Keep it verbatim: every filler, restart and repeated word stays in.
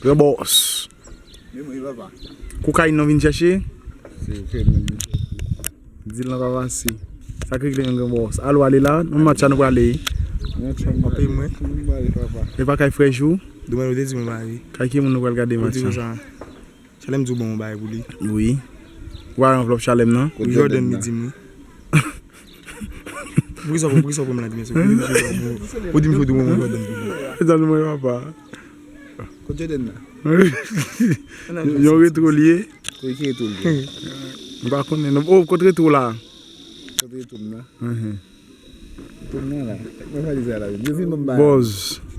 Yo, bòs. Kokayin nou vin chèche? Di l nan pa pase. Sa k regle yon gen bòs. Alo, ale la, nan match la nou prale. Anpe mwen. E pa kay frè jou. Demen ou te di mwen ba wi. Kay ki moun nou pral gade match la? Chalè m di w bon yon bagay pou li. Wi. Ou pa anvlòp Chalè m nan? Pou Jordan li di m wi. Poukisa w, poukisa w pran m la di mesye? Ou di m fout ou bon Jordan pou li. Sa nou mwen papa. Kot Jordan nan? Yon retro li ye. Kote ki retro li ye? M pa konnen non. Oh, kot retro la? Kot retro m nan? Mhm. Retro m nan la. Mwen pa di sa la. Yo vin ban m bagay. Bòz.